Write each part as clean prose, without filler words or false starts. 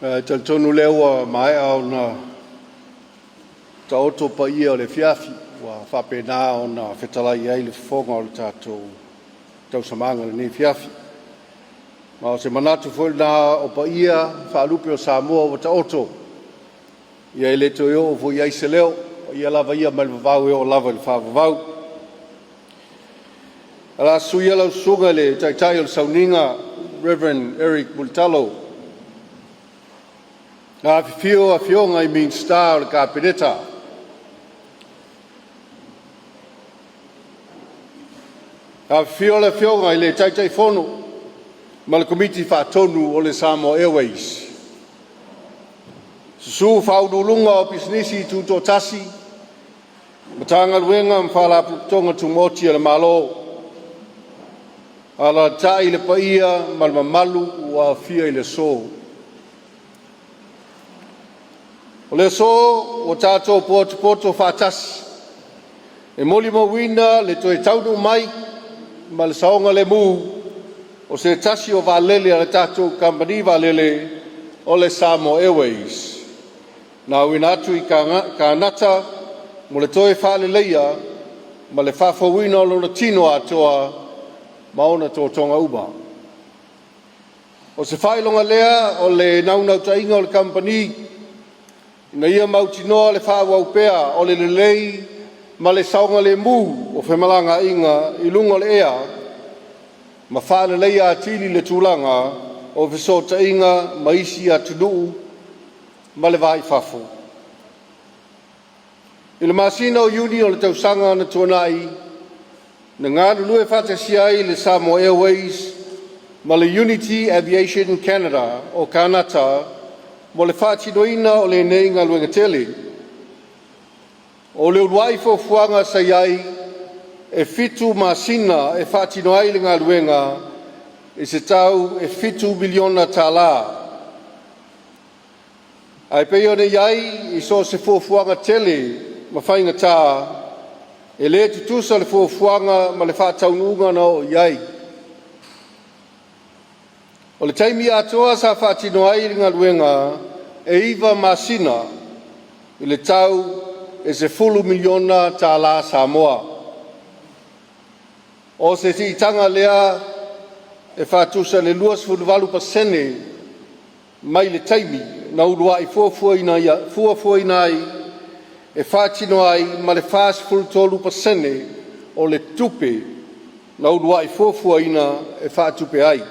E talitonu lea ua maea ona taoto paia o le afiafi ua faapena ona fetalai i ai le fofoga o le tatou tausamaga i lenei afiafi. Ma o se manatu foi lena o paia faalupe o Samoa ua taoto, ia e le toe oo foi i ai se leo, o paia lava ia mai le vavau e oo lava i le faavavau. O le a susu ia lau susuga i le Taitai o le Sauniga, Rev. Eric Mulitalo. Afifio Afioga i Minisita o le Kapeneta, afifio le Afioga i le Taitaifono ma le Komiti Faatonu o le Samoa Airways, susu Faauluuluga o Pisinisi Tutoatasi, Matagaluega ma Faalapotopotoga Tumaoti a le Malo, alaalatai le paia ma le mamalu ua aofia i le aso. O le aso ua tatou potopoto faatasi e molimauina le toe taunuu mai ma le saogalemu o se tasi o vaalele a le tatou Kamupani Vaalele o le Samoa Airways na auina atu i Kanata mo le toe faaleleia ma le faafouina o lona tino atoa ma ona totoga uma. O se faailoga lea o le naunautaiga o le Kamupani ina ia mautinoa le faaauau pea o le lelei ma le saogalemu o femalagaaiga i luga o le ea ma faaleleia atili le tulaga o fesootaiga ma isi atunuu ma le va i fafo. I le masina o Iuni o le tausaga na tuanai, na galulue faatasi ai le Samoa Airways ma le Unity Aviation Canada o Kanata mo le faatinoina o lenei galuega tele. O le uluai fuafuaga sa i ai, e 7 masina e faatino ai le galuega i se tau e $7 miliona. Ae pei ona i ai i so o se fuafuaga tele ma faigata, e le tutusa le fuafuaga ma le faataunuuga na oo i ai. O le taimi atoa sa faatino ai le galuega e 9 masina i le tau e $10 miliona tala Samoa. O se siitaga lea e faatusa i le 28% mai le taimi na uluai fuafuaina ai e faatino ai ma le 43% o le tupe na uluai fuafuaina e faatupe ai.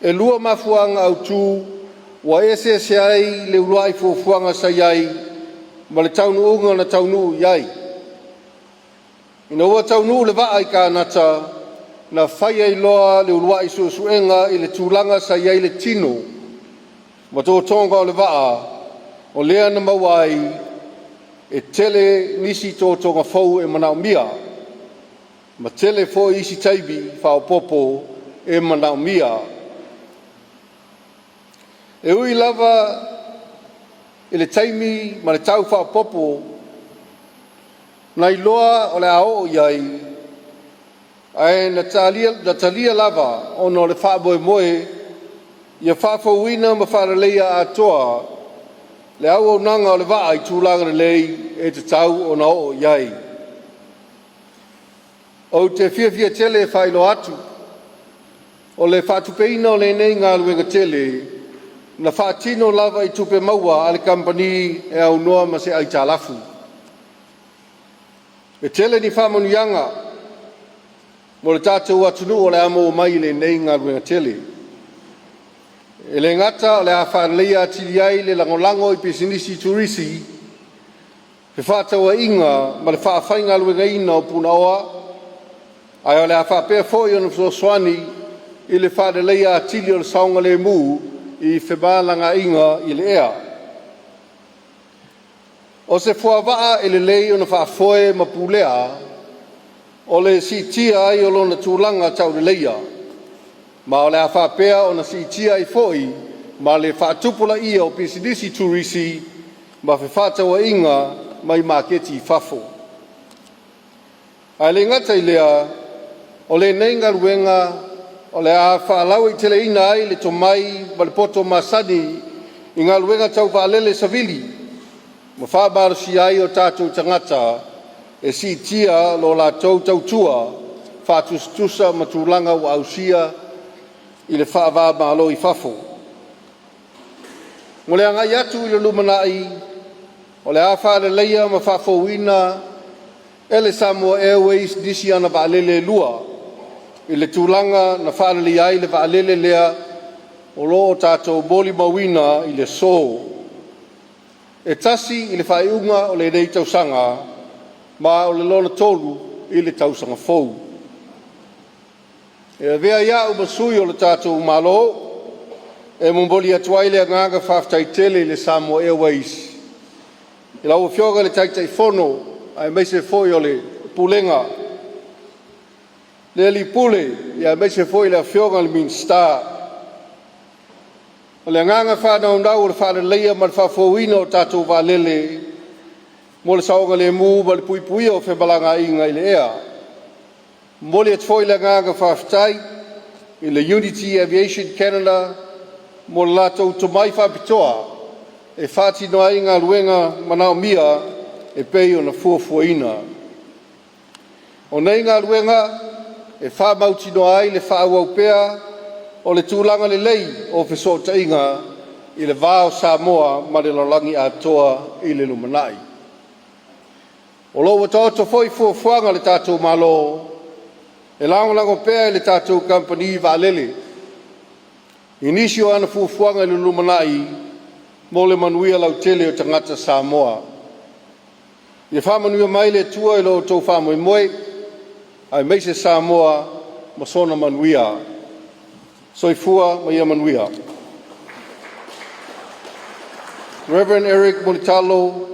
E lua mafuaaga autu ua eseese ai le uluai fuafuaga sa i ai ma le taunuuga na taunuu i ai. Ina ua taunuu le vaa i Kanata, na fai ai loa le uluai suesuega i le tulaga sa i ai le tino ma totoga o le vaa, o lea na maua ai e tele nisi totoga fou e manaomia, ma tele foi isi taimi faaopoopo e manaomia. E ui lava i le taimi ma le tau faaopoopo na iloa o le a oo i ai, ae na talia lava ona o le faamoemoe ia faafouina ma faaleleia atoa le auaunaga o le vaa i tulaga lelei e tatau ona oo i ai. Ou te fiafia tele e faailoa atu, o le faatupeina o lenei galuega tele, na faatino lava i tupe maua a le Kamupani e aunoa ma se aitalafu. E tele ni faamanuiaga mo le tatou atunuu o le a maua mai i lenei galuega tele. E le gata o le a faaleleia atili ai le lagolago i pisinisi turisi, fefaatauaiga ma le faafaigaluegaina o punaoa, ae o le a faapea foi ona fesoasoani i le faaleleia atili o le saogalemu i femalagaaiga i le ea. O se fuavaa e lelei ona faafoe ma pulea, o le siitia ai o lona tulaga tauleleia, ma o le a faapea ona siitia ai foi ma le faatupulaia o pisinisi turisi ma fefaatauaiga mai maketi i fafo. Ae le gata i lea, o lenei galuega O le a faalauaiteleina ai le tomai ma le poto masani i galuega tau vaalele savili ma faamalosia ai o tatou tagata e siitia lo latou tautua faatusatusa ma tulaga ua ausia i le faava-o-Malo i fafo. Mo le agai atu i le lumanai, o le a faaleleia ma faafouina e le Samoa Airways nisi ana vaalele e lua i le tulaga na faaleleia ai le vaalele lea o lo o tatou molimauina i le aso. E tasi i le faaiuga o lenei tausaga ma o le lona tolu i le tausaga fou. E avea ai a'u ma sui o le tatou Malo e momoli atu ai le agaga faafetai tele i le Samoa Airways i lau Afioga i le Taitaifono aemaise foi o le Pulega, le Alii Pule aemaise foi le Afioga i le Minisita. O le agaga faanaunau o le faaleleia ma le faafouina o tatou vaalele mo le saogalemu ma le puipuia o femalagaaiga i le ea. E momoli atu foi le agaga faafetai i le Unity Aviation Canada mo le latou tomai faapitoa e faatino ai galuega manaomia e pei ona fuafuaina. O nei galuega e faamautinoa ai le faaauau pea o le tulaga lelei o fesootaiga i le va o Samoa ma le lalolagi atoa i le lumanai. O lo o ua taoto foi fuafuaga a le tatou Malo e lagolago pea i le tatou Kamupani Vaalele i nisi o ana fuafuaga i le lumanai mo le manuia lautele o tagata Samoa. Ia faamanuia mai le Atua i lo outou faamoemoe, aemaise Samoa ma sona manuia. Soifua ma ia manuia. Rev. Eric Mulitalo,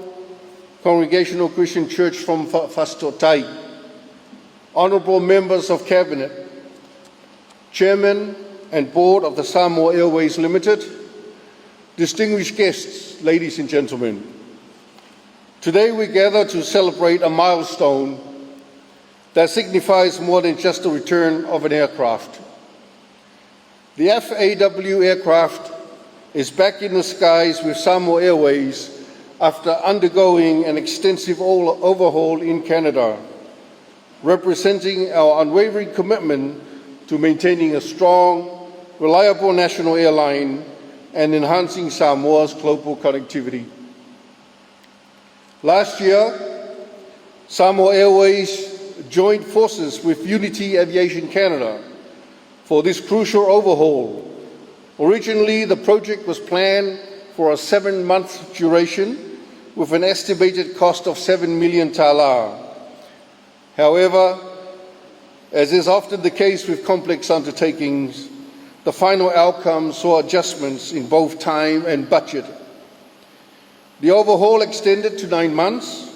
Congregational Christian Church from Fasito'otai, Honorable Members of Cabinet, Chairman and Board of the Samoa Airways Limited, distinguished guests, ladies and gentlemen. Today we gather to celebrate a milestone that signifies more than just the return of an aircraft. The FAW aircraft is back in the skies with Samoa Airways after undergoing an extensive overhaul in Canada, representing our unwavering commitment to maintaining a strong, reliable national airline and enhancing Samoa's global connectivity. Last year, Samoa Airways joined forces with Unity Aviation Canada for this crucial overhaul. Originally, the project was planned for a 7-month duration with an estimated cost of 7 million tala. However, as is often the case with complex undertakings, the final outcome saw adjustments in both time and budget. The overhaul extended to 9 months,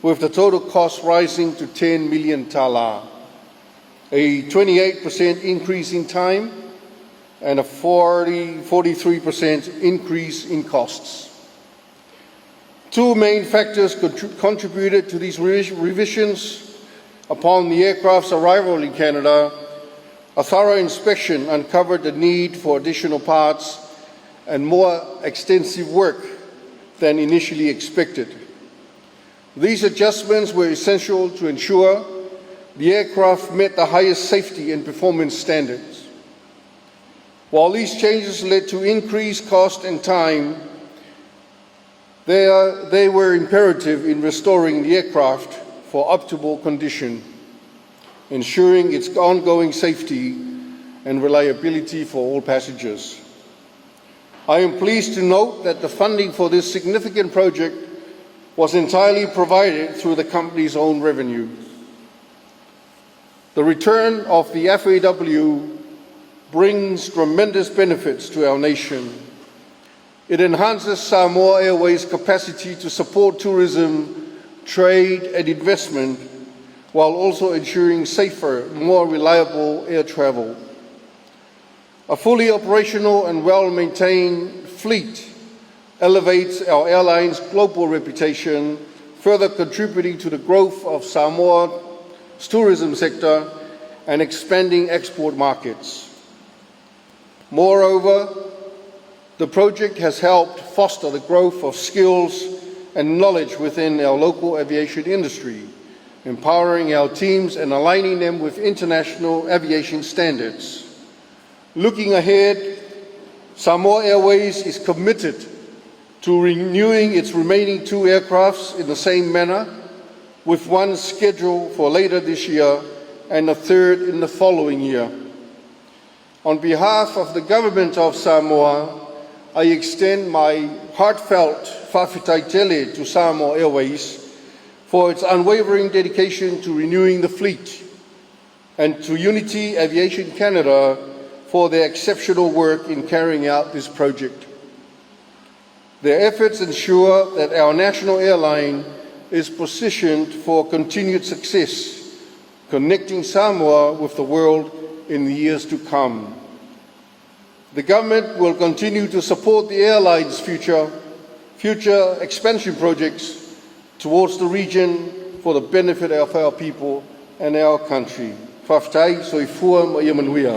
with the total cost rising to 10 million tala, a 28% increase in time and a 40, 43% increase in costs. Two main factors contributed to these revisions. Upon the aircraft's arrival in Canada, a thorough inspection uncovered the need for additional parts and more extensive work than initially expected. These adjustments were essential to ensure the aircraft met the highest safety and performance standards. While these changes led to increased cost and time, they were imperative in restoring the aircraft for optimal condition, ensuring its ongoing safety and reliability for all passengers. I am pleased to note that the funding for this significant project was entirely provided through the company's own revenue. The return of the FAW brings tremendous benefits to our nation. It enhances Samoa Airways' capacity to support tourism, trade, and investment, while also ensuring safer, more reliable air travel. A fully operational and well maintained fleet elevates our airline's global reputation, further contributing to the growth of Samoa's tourism sector and expanding export markets. Moreover, the project has helped foster the growth of skills and knowledge within our local aviation industry, empowering our teams and aligning them with international aviation standards. Looking ahead, Samoa Airways is committed to renewing its remaining two aircraft in the same manner, with one scheduled for later this year and a third in the following year. On behalf of the Government of Samoa, I extend my heartfelt faafetai tele to Samoa Airways for its unwavering dedication to renewing the fleet, and to Unity Aviation Canada for their exceptional work in carrying out this project. Their efforts ensure that our national airline is positioned for continued success, connecting Samoa with the world in the years to come. The Government will continue to support the airline's future expansion projects towards the region for the benefit of our people and our country. Faafetai, soifua ma ia manuia.